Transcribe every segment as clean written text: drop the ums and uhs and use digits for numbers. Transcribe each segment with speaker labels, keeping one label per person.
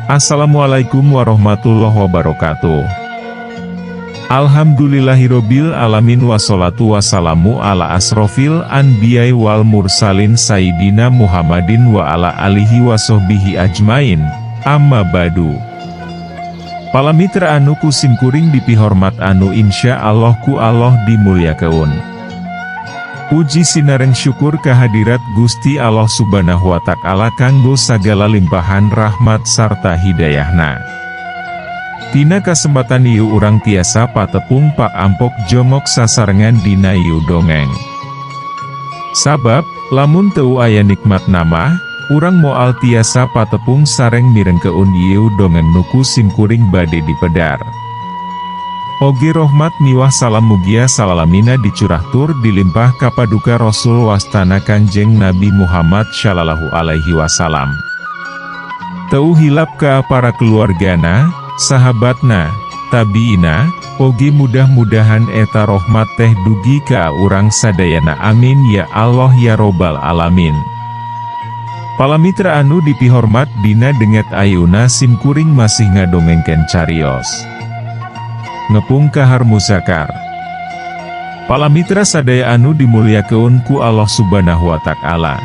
Speaker 1: Assalamualaikum warahmatullahi wabarakatuh. Alhamdulillahirobbil alamin, wassalatu wassalamu ala asrofil anbiya'i wal mursalin, sayyidina Muhammadin wa ala alihi wasohbihi ajmain. Amma ba'du. Para mitra anu ku simkuring dipihormat, anu insya Allah ku Allah dimuliakeun. Puji sinareng syukur kehadirat Gusti Allah Subhanahu wa Ta'ala kanggo sagala limpahan rahmat sarta hidayahna. Tina kesempatan ieu urang tiasa patepung pak ampok jongok sasarengan dina ieu dongeng. Sabab, lamun teu aya nikmat nama, urang moal tiasa patepung sareng mirengkeun ieu dongeng nu ku simkuring bade dipedar. Oge rohmat miwah salam mugia salalamina dicurah tur dilimpah kapaduka Rasul wastana Kanjeng Nabi Muhammad Shallallahu Alaihi Wasallam. Teu hilap ka para keluargana, sahabatna, tabiina, oge mudah-mudahan eta rohmat teh dugi ka urang sadayana, amin ya Allah ya robbal alamin. Para mitra anu dipihormat, dina dinten ayeuna simkuring masih ngadongengkeun carios Ngepung Kahar Muzakar. Para mitra sadaya anu dimuliakeun ku Allah Subhanahu wa Ta'ala.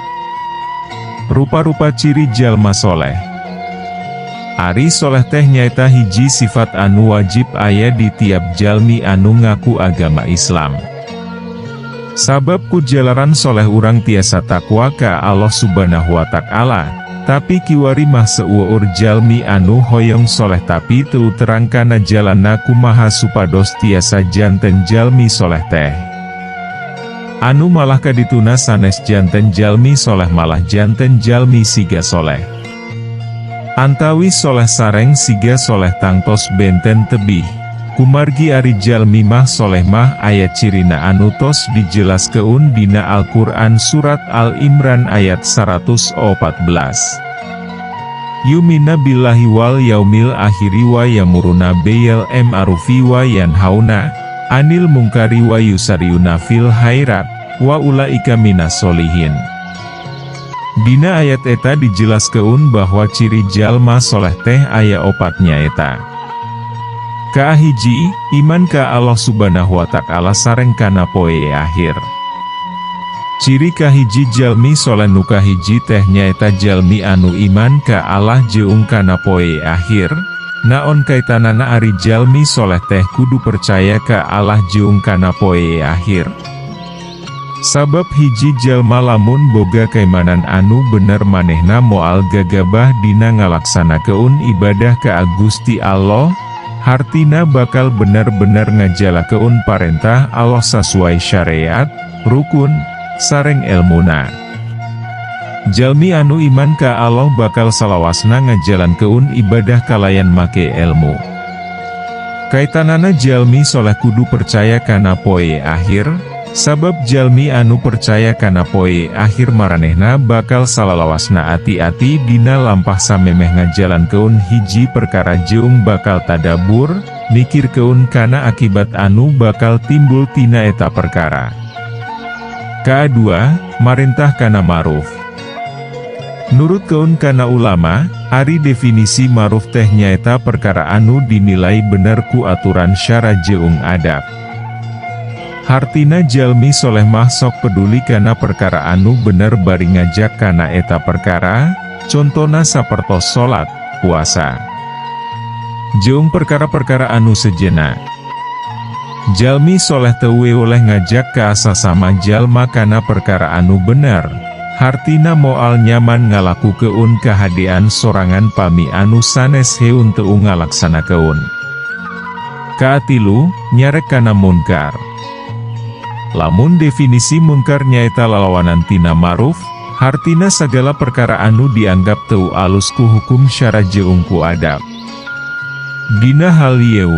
Speaker 1: Rupa-rupa ciri jalma soleh. Ari soleh teh nyaeta hiji sifat anu wajib aya di tiap jalmi anu ngaku agama Islam. Sabab ku jalaran soleh urang tiasa takwa ka Allah Subhanahu wa Ta'ala. Tapi kiwari mah seueur jalmi anu hoyong soleh, tapi teu terang kana jalanna kumaha supados tiasa janten jalmi soleh teh. Anu malah kadituna sanes janten jalmi soleh, malah janten jalmi siga soleh. Antawis soleh sareng siga soleh tangtos benten tebih. Kumargi ari jalmi mah soleh mah aya cirina anu tos dijelaskeun dina Al-Quran Surat Al-Imran ayat 114. Yu'minuna billahi wal yaumil akhiri wa ya'muruna bil ma'rufi wa yanhauna anil mungkari wa yusari'una fil khairat wa ulaika minas solihin. Dina ayat eta dijelaskeun bahwa ciri jalma soleh teh aya opat, nyaeta: Kahiji, iman ka Allah Subhanahu wa Ta'ala sareng kana poe akhir. Ciri kahiji jalmi soleh nu kahiji teh nyaeta jalmi anu iman ka Allah jeung kana poe akhir. Naon kaitanana ari jalmi soleh teh kudu percaya ka Allah jeung kana poe akhir? Sabab hiji jalma lamun boga kaimanan anu bener, manehna moal gagabah dina ngalaksanakeun ibadah ka Gusti Allah, hartina bakal bener-bener ngajalakeun parentah Allah sasuai syariat, rukun, sareng elmuna. Jalmi anu iman ka Allah bakal salawasna ngajalankeun ibadah kalayan make elmu. Kaitanana jalmi soleh kudu percaya kana poe akhir, sabab jalmi anu percaya kana poe akhir maranehna bakal salalawasna ati-ati dina lampah samemeh ngajalankeun hiji perkara jeung bakal tadabur, mikirkeun kana akibat anu bakal timbul tina eta perkara. Kadua, marentah kana ma'ruf. Nurutkeun kana ulama, ari definisi ma'ruf teh nyaeta perkara anu dinilai bener ku aturan syara jeung adab. Hartina jalmi soleh mah sok peduli kana perkara anu bener bari ngajak kana eta perkara, contona sapertos salat, puasa, jeung perkara-perkara anu sejenna. Jalmi soleh teu oleh ngajak ka sasama jalma kana perkara anu bener, hartina moal nyaman ngalakukeun kahadean sorangan pami anu sanes heun teu ngalaksanakeun. Kaatilu, nyarek kana munkar. Lamun definisi munkar nyaeta lalawanan tina ma'ruf, hartina sagala perkara anu dianggap teu alus ku hukum syara jeung ku adab. Dina hal ieu,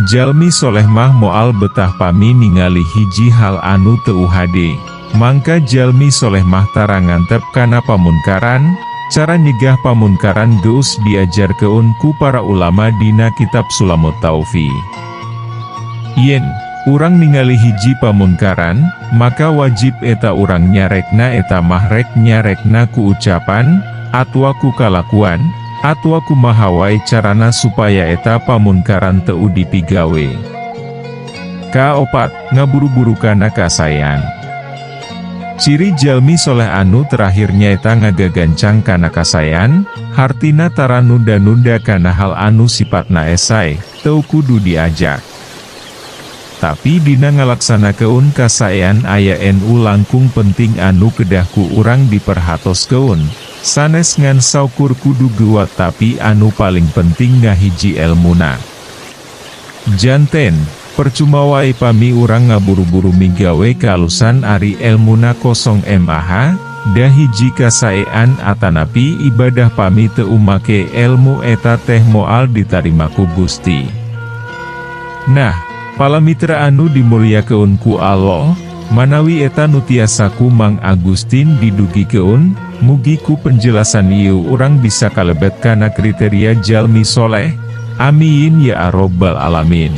Speaker 1: jalmi soleh mah moal betah pami ningali hiji hal anu teu hade. Mangka jalmi soleh mah tara ngantep kana pamunkaran. Cara nyegah pamunkaran geus diajarkeun ku para ulama dina kitab Sulamut Taufiq. Yen urang ningali hiji pamunkaran, maka wajib eta urang nyarekna, eta mah rek nyarekna ku ucapan, atwa ku kalakuan, Atwa kumaha wae carana supaya eta pamunkaran teu dipigawe. Kaopat, ngaburu-buru kana kasaean. Ciri jalmi soleh anu terakhir nyaeta ngagagancang kana kasaean, hartina tara nunda-nunda kana hal anu sipatna esai, teu kudu diajak. Tapi dina ngalaksanakeun kasaean aya nu langkung penting anu kedah ku urang diperhatoskeun, sanes ngan saukur kudu geuwat tapi anu paling penting ngahiji elmuna. Janten, percuma wae pami urang ngaburu-buru migawe kaalusan ari elmuna kosong mah, da hiji kasaean atanapi ibadah pami teu make elmu eta teh moal ditarima ku Gusti. Nah, palamitra anu dimulyakeun ku Allah, manawi eta nu tiasa ku Mang Agustin didugikeun, mugi ku penjelasan ieu urang bisa kalebet kana kriteria jalmi soleh. Amin ya robbal alamin.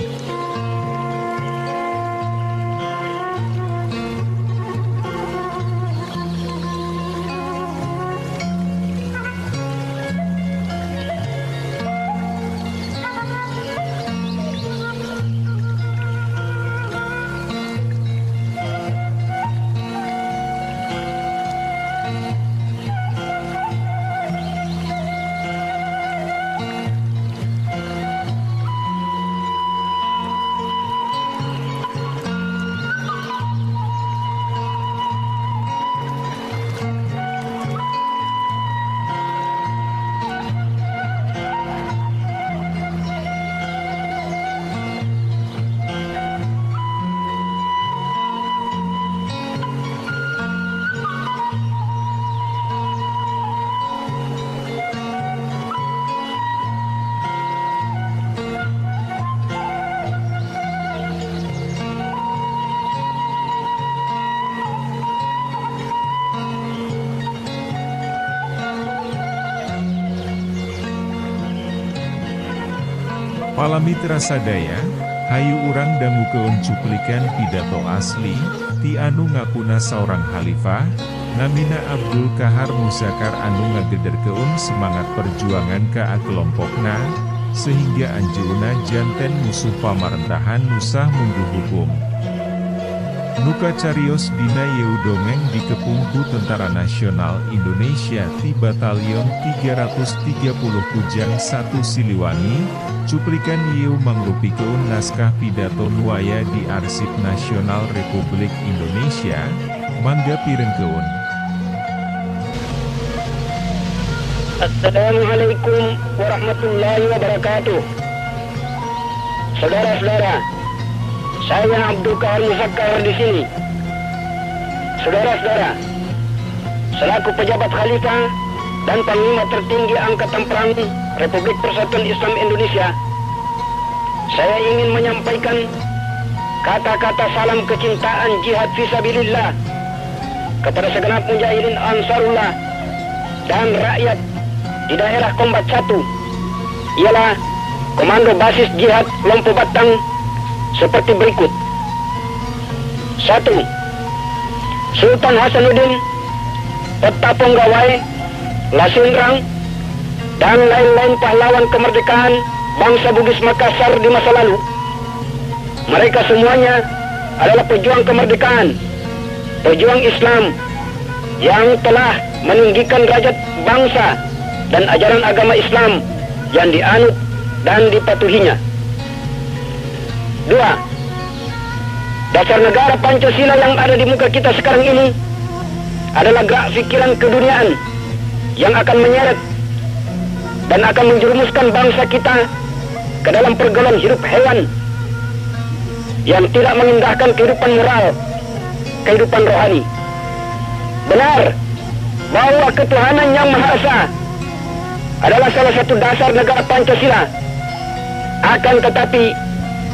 Speaker 1: Palamitra sadaya, hayu urang dangukeun cuplikan pidato asli, ti anu ngakuna saurang khalifah, namina Abdul Kahar Muzakkar anu ngagederkeun semangat perjuangan ka kelompokna, sehingga anjeunna janten musuh pamarentahan nu sah mungguh hukum. Nu kacarios dina ieu dongeng dikepung ku Tentara Nasional Indonesia ti Batalion 330 Kujang 1 Siliwangi, cuplikan ieu mangrupikeun naskah pidato nu aya di Arsip Nasional Republik Indonesia, mangga pirengkeun.
Speaker 2: Assalamualaikum warahmatullahi wabarakatuh. Saudara-saudara, saya Abdul Kahar Muzakkar di sini. Saudara-saudara, selaku pejabat khalifah dan panglima tertinggi Angkatan Perang Republik Persatuan Islam Indonesia, saya ingin menyampaikan kata-kata salam kecintaan jihad fisabilillah kepada segenap mujahidin Ansarullah dan rakyat di daerah Kombat 1, ialah Komando Basis Jihad Lompo Battang seperti berikut. 1. Sultan Hasanuddin, Petta Ponggawai, Lasinrang, dan lain-lain pahlawan kemerdekaan bangsa Bugis Makassar di masa lalu. Mereka semuanya adalah pejuang kemerdekaan, pejuang Islam yang telah meninggikan derajat bangsa dan ajaran agama Islam yang dianut dan dipatuhinya. 2. Dasar negara Pancasila yang ada di muka kita sekarang ini adalah gerak pikiran keduniaan yang akan menyeret dan akan menjerumuskan bangsa kita ke dalam pergaulan hidup hewan yang tidak mengindahkan kehidupan moral, kehidupan rohani. Benar bahwa ketuhanan yang Maha Esa adalah salah satu dasar negara Pancasila. Akan tetapi,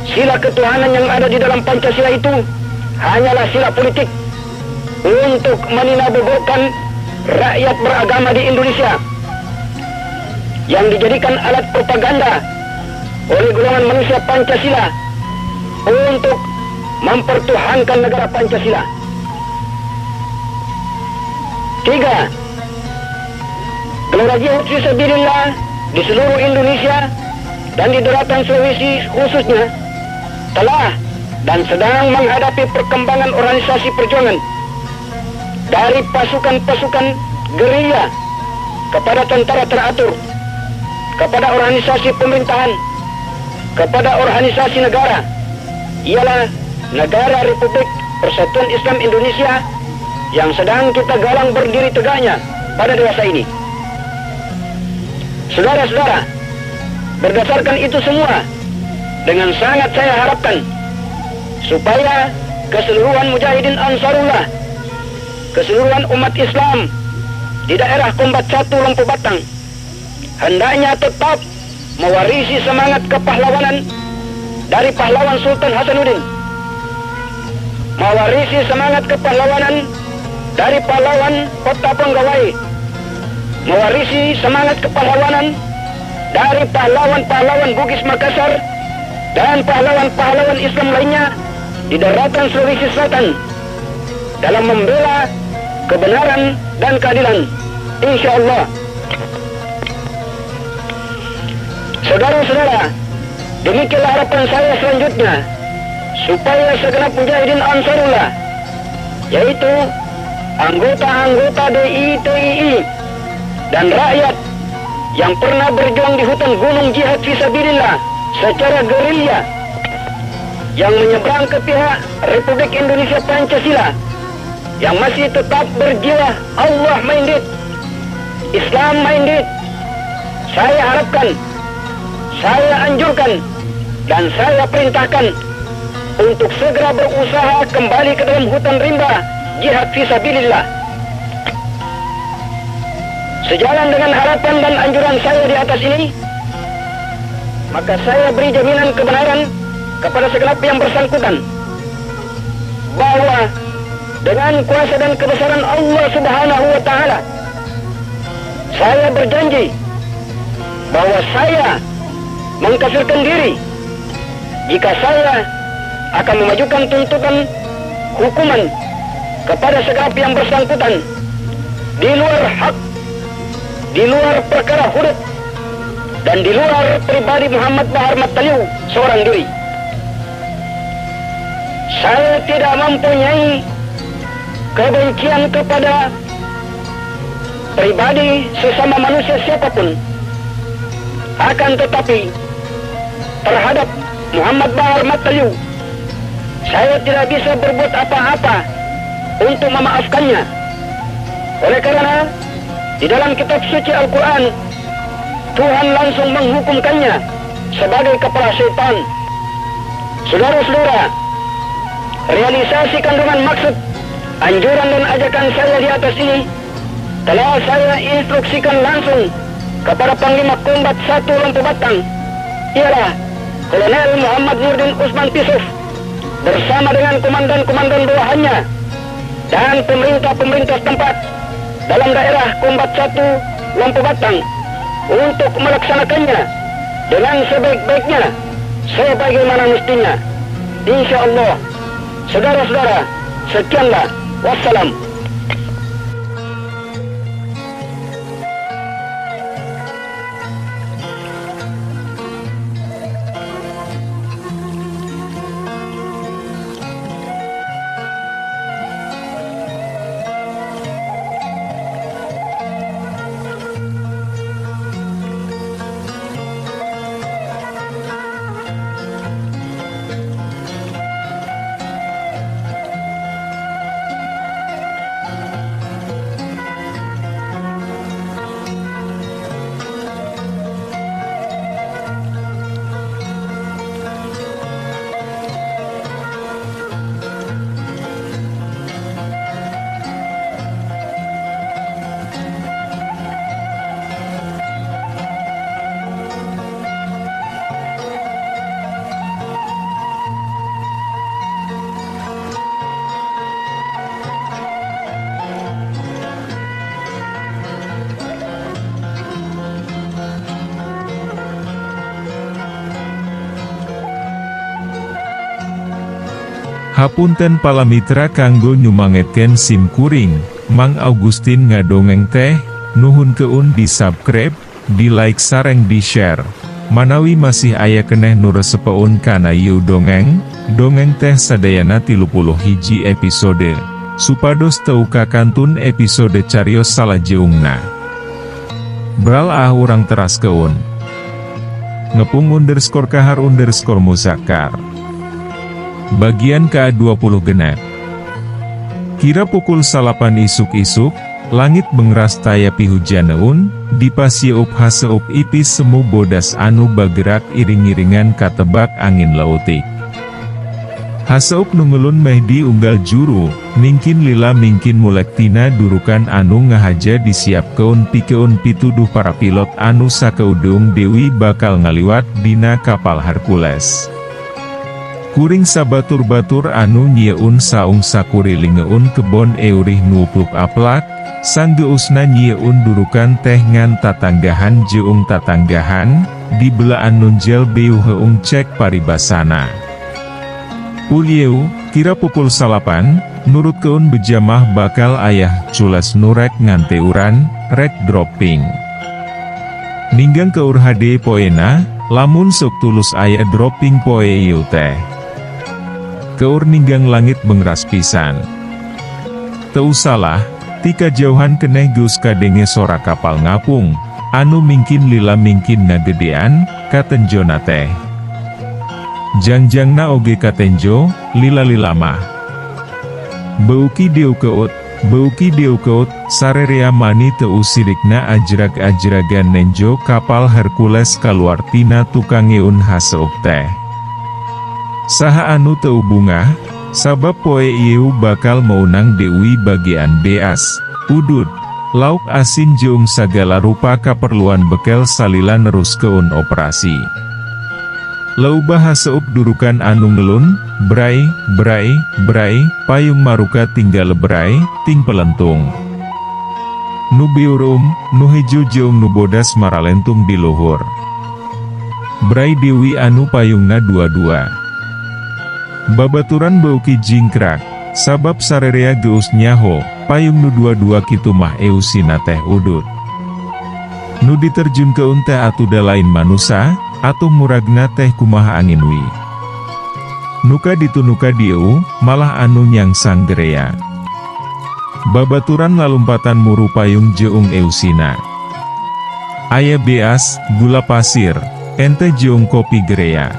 Speaker 2: sila ketuhanan yang ada di dalam Pancasila itu hanyalah sila politik untuk meninabobokan rakyat beragama di Indonesia yang dijadikan alat propaganda oleh golongan manusia Pancasila untuk mempertuhankan negara Pancasila. 3. Gelora jihad fisabilillah di seluruh Indonesia dan di daratan Sulawesi khususnya telah dan sedang menghadapi perkembangan organisasi perjuangan dari pasukan-pasukan gerilya kepada tentara teratur, kepada organisasi pemerintahan, kepada organisasi negara, ialah Negara Republik Persatuan Islam Indonesia yang sedang kita galang berdiri tegaknya pada dewasa ini. Saudara-saudara, berdasarkan itu semua, dengan sangat saya harapkan supaya keseluruhan Mujahidin Ansarullah, keseluruhan umat Islam di daerah Kombat 1 Lompo Battang hendaknya tetap mewarisi semangat kepahlawanan dari pahlawan Sultan Hasanuddin, mewarisi semangat kepahlawanan dari pahlawan Kota Ponggawai, mewarisi semangat kepahlawanan dari pahlawan-pahlawan Bugis Makassar dan pahlawan-pahlawan Islam lainnya di daratan Sulawesi Selatan dalam membela kebenaran dan keadilan. Insya Allah. Saudara-saudara, demikianlah harapan saya selanjutnya supaya segenap Mujahidin Ansarullah, yaitu anggota-anggota DITII dan rakyat yang pernah berjuang di hutan gunung jihad fisabilillah secara gerilya, yang menyeberang ke pihak Republik Indonesia Pancasila, yang masih tetap berjiwa Allah minded, Islam minded, saya harapkan, saya anjurkan, dan saya perintahkan untuk segera berusaha kembali ke dalam hutan rimba jihad fisabilillah. Sejalan dengan harapan dan anjuran saya di atas ini, maka saya beri jaminan kebenaran kepada segenap yang bersangkutan bahwa dengan kuasa dan kebesaran Allah Subhanahu wa Ta'ala, saya berjanji bahwa saya mengkafirkan diri jika saya akan memajukan tuntutan hukuman kepada segenap yang bersangkutan di luar hak, di luar perkara hudud, dan di luar pribadi Muhammad Bahar Mattaliu seorang diri. Saya tidak mempunyai kebencian kepada pribadi sesama manusia siapapun. Akan tetapi terhadap Muhammad Bahar Mattaliu, saya tidak bisa berbuat apa-apa untuk memaafkannya. Oleh karena di dalam kitab suci Al-Quran, Tuhan langsung menghukumkannya sebagai kepala setan. Saudara-saudara, realisasi kandungan maksud anjuran dan ajakan saya di atas ini telah saya instruksikan langsung kepada Panglima Kombat 1 Lompo Battang, ialah Kolonel Muhammad Nurdin Usman Pisuf, bersama dengan komandan-komandan bawahannya dan pemerintah-pemerintah setempat dalam daerah Kombat 1 Lompo Battang untuk melaksanakannya dengan sebaik-baiknya sebagaimana mestinya. Insya Allah. Saudara-saudara, sekianlah. Wassalam.
Speaker 1: Hapunten palamitra kanggo nyumangetkeun sim kuring, Mang Augustin ngadongeng teh, nuhunkeun di subscribe, di like sareng di share. Manawi masih aya keneh nu resepeun kana ieu dongeng, dongeng teh sadayana 31 episode, supados teu kakantun episode carios salajeungna. Bral ah, urang teraskeun. Ngepung_kahar_muzakkar. Bagian ke-26. Kira pukul 9 isuk-isuk, langit bengras taya pihujaneun, dipasieup haseup ipis semu bodas anu bagerak iring-iringan katebak angin leutik. Haseup nu ngelun meh di unggal juru, mingkin lila mingkin mulek tina durukan anu ngahaja disiapkeun pikeun pituduh para pilot anu sakeudeung deui bakal ngaliwat dina kapal Hercules. Kuring sabatur-batur anu nyieun saung sakurilingeun kebon eurih nuupluk aplak, sanggeusna nyieun durukan teh ngan tatanggahan jeung tatanggahan, di belaan nunjel beuheung cek paribasana. Pulieu, kira pukul 9, nurutkeun bejamah bakal aya Hercules nu rek nganteuran, rek dropping. Ninggang keur hade poena, lamun sok tulus aya dropping poe ieu teh. Keur ninggang langit bengras pisan. Teu salah, ti kajauhan keneh geus kadenge sora kapal ngapung, anu mingkin lila mingkin ngagedean, katenjona teh. Jangjangna oge katenjo, lila-lila mah. Beuki dieukeut, beuki dieukeut, sarerea mani teu sirikna ajrag-ajragan nenjo kapal Hercules kaluar tina tukangeun haseup teh. Saha anu teu bungah, sabab poe ieu bakal meunang deui bagian beas, udud, lauk asin jeung sagala rupa kaperluan bekel salila neruskeun operasi. Leuba haseup durukan anu ngelun, brai, brai, brai, payung maruka tinggal brai, ting pelentung. Nu biureum, nu hejo jeung nu bodas maralentung di luhur. Brai deui anu payungna dua-dua. Babaturan beuki jingkrak, sabab sarerea geus nyaho, payung nu dua-dua kitu mah eusina teh udud. Nu diterjunkeun teh atuda lain manusa, atuh muragna teh kumaha angin wi. Nuka ditu nuka dieu, malah anu nyangsang gerea. Babaturan lalumpatan muru payung jeung eusina. Aya beas, gula pasir, enteh jeung kopi gerea.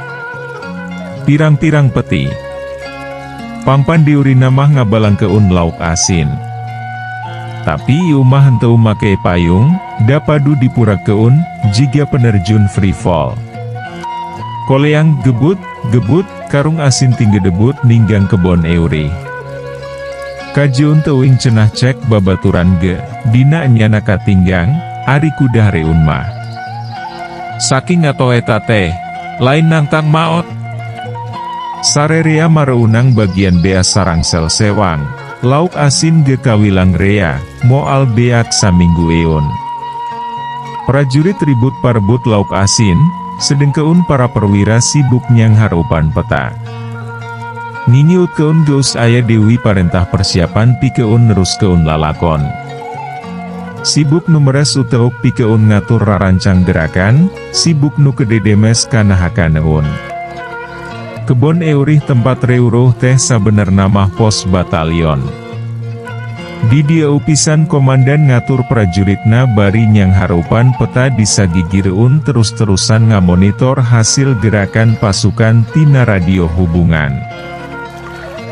Speaker 1: Pirang-pirang peti. Pangpan diurina mah ngabalangkeun lauk asin. Tapi ieu mah henteu make payung, da padu dipuragkeun, jiga penerjun free fall. Koleang gebut, gebut, karung asin tinggi debut ninggang kebon eurih. Kajeun teuing cenah cek babaturan ge, dina enyana katinggang, ari kuda reun mah. Saking ngato eta teh, lain nantang maot. Sarerea mareunang bagian beas sarang sel sewang, lauk asin ge kawilang rea, moal beak saminggu eun. Prajurit ribut parebut lauk asin, sedengkeun para perwira sibuk nyanghareupan peta. Nginyiutkeun geus aya deui parentah persiapan pikeun neruskeun lalakon. Sibuk nu meres uteuk pikeun ngatur rarancang gerakan, sibuk nu kededemes kana hakaneun. Kebon eurih tempat reuruh teh sabenerna mah pos batalion. Di dieu pisan komandan ngatur prajuritna bari nyanghareupan peta di sagigireun terus-terusan ngamonitor hasil gerakan pasukan tina radio hubungan.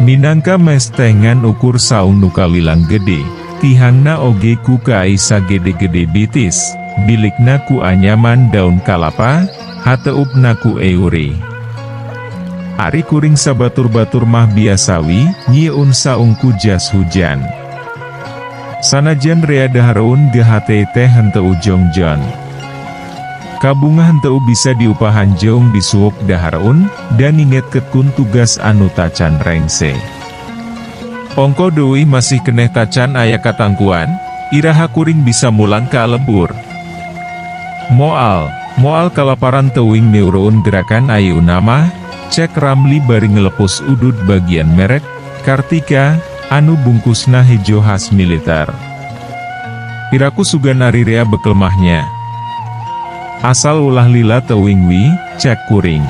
Speaker 1: Minangka mes teh ngan ukur saung nu kawilang gede, tihangna oge ku kai sagede-gede bitis, bilikna ku anyaman daun kalapa, hateupna ku eurih. Ari kuring sabatur-batur mah biasawi, nyieun saung ku jas hujan. Sanajan rea dahareun ge hate teh henteu jongjon. Kabungah henteu bisa diupahan jeung disuuk dahareun, dan ngingetkeun tugas anu tacan rengse. Ongko deui masih keneh tacan aya katangkuan, iraha kuring bisa mulang ka lembur. Moal, moal kalaparan teuing miureun gerakan ayeuna mah, cek Ramli bari ngelepus udud bagian merek, Kartika, anu bungkusna hejo khas militer. Piraku sugan ari rea bekel mah nya. Asal ulah lila teuing wi, cek kuring.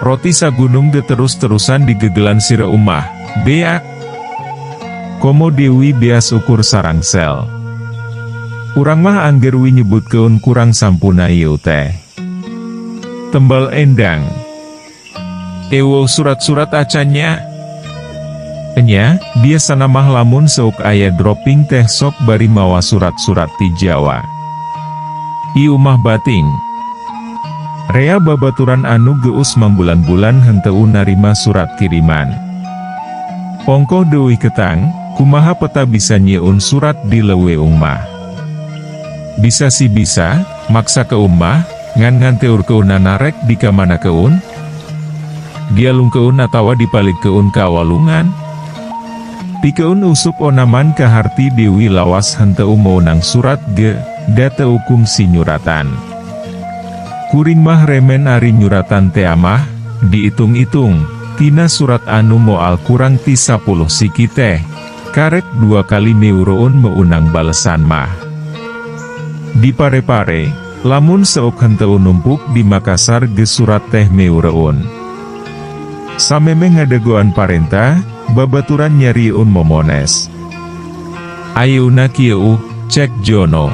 Speaker 1: Roti sagunung de terus-terusan digegelan sira umah, beak. Komo Dewi beas ukur sarang sel. Urang mah angger wi nyebutkeun kurang sampuna ieu teh. Tembal Endang. Ewo surat-surat acannya. Enya, biasana mah lamun seuk aya dropping teh sok bari mawa surat-surat ti Jawa. Ieu mah bating. Rea babaturan anu geus mambulan-bulan henteu narima surat kiriman. Ongkoh deuih ketang, kumaha peta bisa nyieun surat di leuweung mah. Bisa si bisa, maksa ke umah, ngan nganteur keunana rek di kamana keun? Dialungkeun atawa dipalidkeun ka walungan? Pikeun usup onaman ka harti Dewi lawas henteu meunang surat ge, da teu kungsi nyuratan. Kuring mah remen ari nyuratan teh amah, diitung-itung, tina surat anu moal kurang ti 10 siki teh, karek 2 kali meureun meunang balesan mah. Di pare-pare, lamun seuk henteu numpuk di Makassar ge surat teh meureun. Samemeh ngadagoan parenta, babaturan nyariun momones. Ayeuna kieu, cek Jono.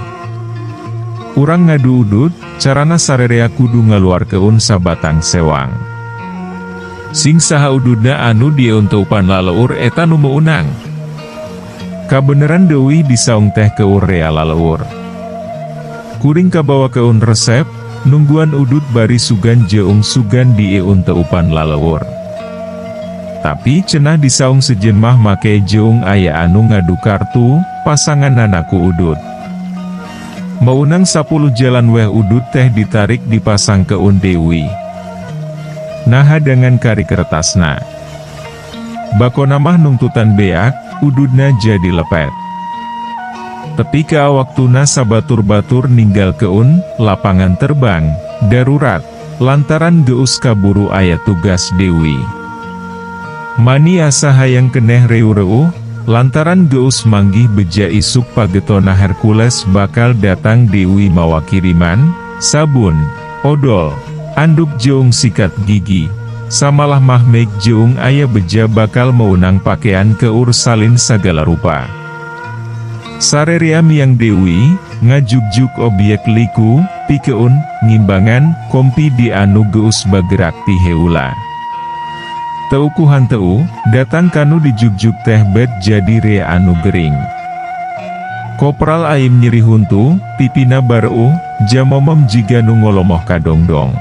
Speaker 1: Urang ngadu udud, carana sarerea kudu ngaluarkeun sabatang sewang. Sing saha ududna anu dieun teupan laleur eta nu meunang. Kabeneran deui disaung teh keur rea laleur. Kuring kabawa keun resep, nungguan udud bari sugan jeung sugan dieun teupan laleur. Tapi cenah disaung sejen mah make jeung aya anu ngadu kartu, pasangan nanaku udud. Meunang 10 jalan weh udud teh ditarik dipasang ke Dewi. Naha dengan kari kertasna. Bakona mah nungtutan beak, ududna jadi lepet. Tepi ka waktuna sabatur-batur ninggal keun, lapangan terbang, darurat, lantaran geus kaburu aya tugas Dewi. Mani asa hayang keneh reu-reuh, lantaran geus manggih beja isuk pagetona Hercules bakal datang Dewi mawa kiriman, sabun, odol, anduk jeung sikat gigi, samalah mah mek jeung aya beja bakal meunang pakaian keur salin sagala rupa. Sarerea miang Dewi, ngajugjuk obyek liku, pikeun, ngimbangan, kompi di anu geus bagerak ti heula. Teukuhan teu, datang kanu dijugjuk teh bet jadi rea anu gering. Kopral Aim nyeri huntu, pipina bareuh, jamomem jiga nu ngolomoh kadongdong.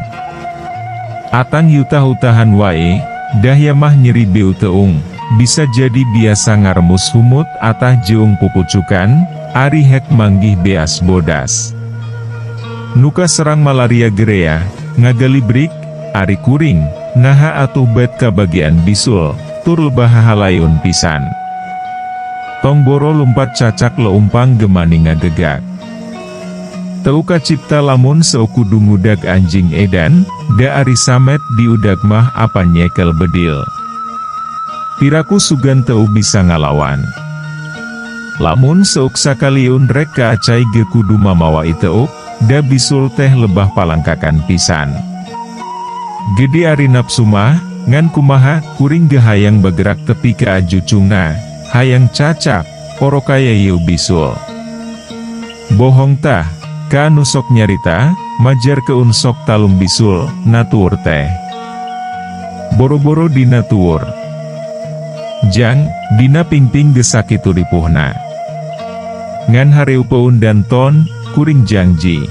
Speaker 1: Atang yutah-utahan wae, dahya mah nyeri beuteung, bisa jadi biasa ngaremus humut atah jeung pupucukan, ari hek manggih beas bodas. Nu kaserang malaria gerea, ngagalibrik, ari kuring, naha atuh bet kabagian bisul, tur lebah hahalayun pisan. Tong boro lumpat cacak leumpang ge mani ngagegag. Teu kacipta lamun seuk kudu ngudag anjing edan, da ari Samet diudag mah apan nyekel bedil. Piraku sugan teu bisa ngalawan. Lamun seuk sakaliun rek ka acai ge kudu mamawa iteuk, da bisul teh lebah palangkakan pisan. Gede ari napsu mah, ngan kumaha, kuring ge hayang bagerak tepi ka ajucungna, hayang cacak, porokaya ieu bisul. Bohong tah, ka anu sok nyarita, majarkeun sok talung bisul, na tuur teh. Boro-boro dina tuur. Jang, dina pingping ge sakitu ripuhna. Ngan hareupeun danton, kuring jangji.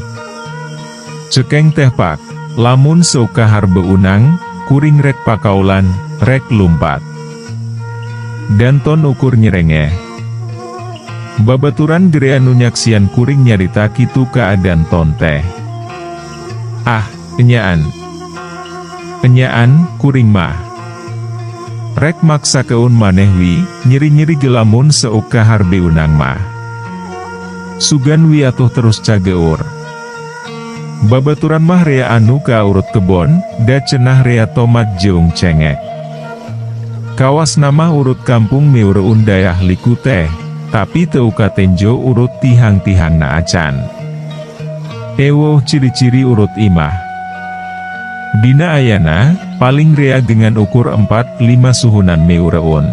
Speaker 1: Cekeng teh pak, lamun seuk kahar beunang, kuring rek pakaulan, rek lumpat. Danton ukur nyerengeh. Babaturan gere anu nyaksian kuring nyarita kitu ka Danton teh. Ah, enyaan. Enyaan, kuring mah. Rek maksakeun maneh wi, nyeri-nyeri ge lamun seuk kahar beunang mah. Sugan wi atuh terus cageur. Babaturan mah rea anu kaurut kebon, da cenah rea tomat jeung cengek. Kawas nama urut kampung meureun dayah liku teh, tapi teu katenjo urut tihang-tihangna acan. Eweuh ciri-ciri urut imah. Dina ayana, paling rea dengan ukur 4-5 suhunan meureun.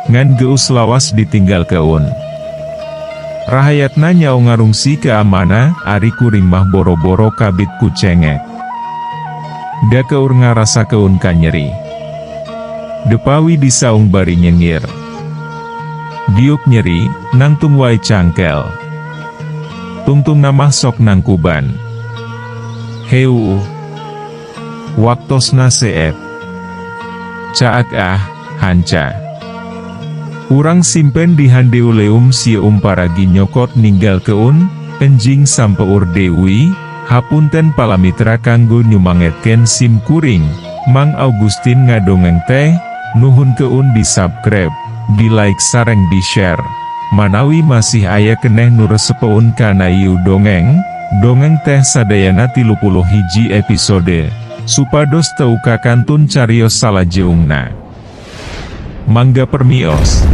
Speaker 1: Ngan geus lawas ditinggalkeun. Rahayatna nyao ngarungsi ke amana, ari kuring mah boro-boro kabit ku cengek. Da keur ngarasakeun kanyeri. Depawi disaung bari nyengir. Diuk nyeri, nangtung wae cangkel. Tungtung namah sok nangkuban. Heu. Waktosna seep. Caak ah, hanca. Urang simpen di handeuleum sieum paragi nyokot ninggalkeun, enjing sampeur deui, hapunten palamitra kanggo nyumangetkeun sim kuring, Mang Augustin ngadongeng teh, nuhunkeun di subscribe, di like sareng di share. Manawi masih aya keneh nu resepeun kana ieu dongeng, dongeng teh sadayana 31 episode, supados teu kakantun carios salajeungna. Mangga permios.